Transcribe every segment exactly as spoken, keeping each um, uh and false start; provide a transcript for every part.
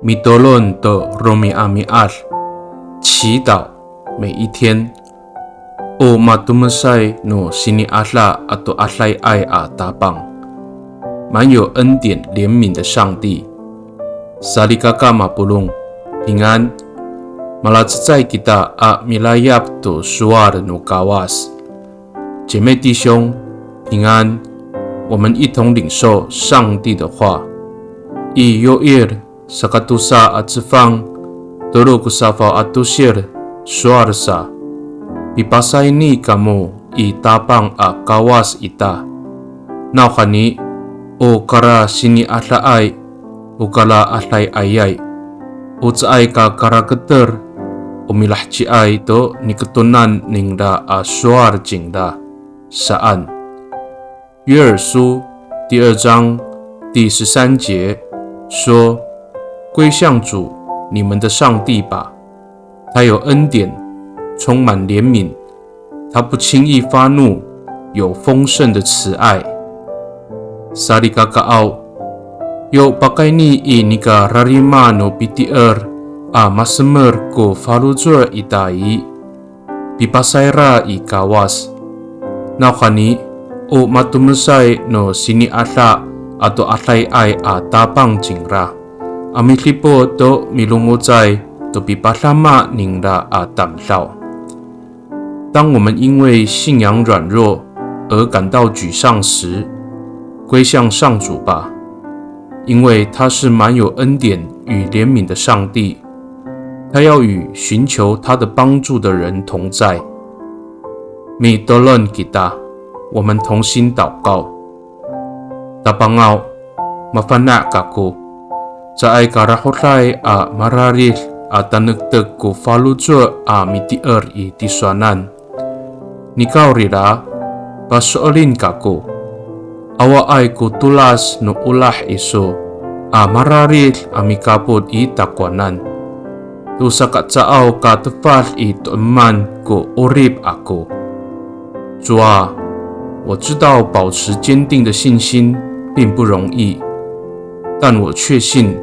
Mitolon to romi'ami'ad, 祈祷每一天。O matomesay no sini'ada ato adayay a Tapang, 满有恩典怜悯的上帝。Salikaka mapolong, 平安。Malacecay kita a milayap to sowal no Kawas. 姐妹弟兄，平安。我们一同领受上帝的话。I Yoil sakatosa a cefang, tolo ko safaw a tosil, sowal sa, pipasayni kamo i Tapang a Kawas ita. Nawhani, o karasini'adaay, o karaadayayay, o caay ka karaketer, o milaheciay to niketonan ningra a sowal cingra, saan. 约珥书第二章第十三节说：归向主，你们的上帝吧，他有恩典，充满怜悯，他不轻易发怒，有丰盛的慈爱。Salikakaaw, yo pakayni i nika rarima no pitier a masemer ko faloco' ita i, pipasayra i Kawas. Nawhani, o matomesay no sini'ada ato adayay a Tapang cingra a midipot to milongocay to pipadama ningra a tamdaw. 当我们因为信仰软弱而感到沮丧时，归向上主吧，因为他是满有恩典与怜悯的上帝，他要与寻求他的帮助的人同在。Mitolon kita, 我们同心祷告。Tapangaw, mafana' kako, caay ka rahoday a mararid a tanektek ko faloco' a mitier i tisowanan. Nikawrira, paso'elin kako, awaay ko tolas no olah iso a mararid a mikapot i takowanan, to saka caaw ka tefad i to'eman ko 'orip ako. 主啊，我知道保持坚定的信心并不容易，但我确信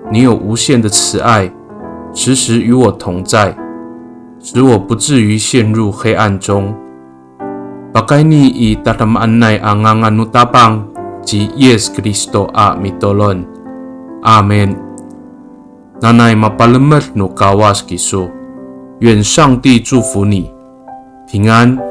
你有无限的慈爱，时时与我同在，使我不至于陷入黑暗中。Pakayni i tadamaanay a ngangan no Tapang ci Yis Kristo a mitolon. Amin. Nanay mapalemed no Kawas kiso. 愿上帝祝福你，平安。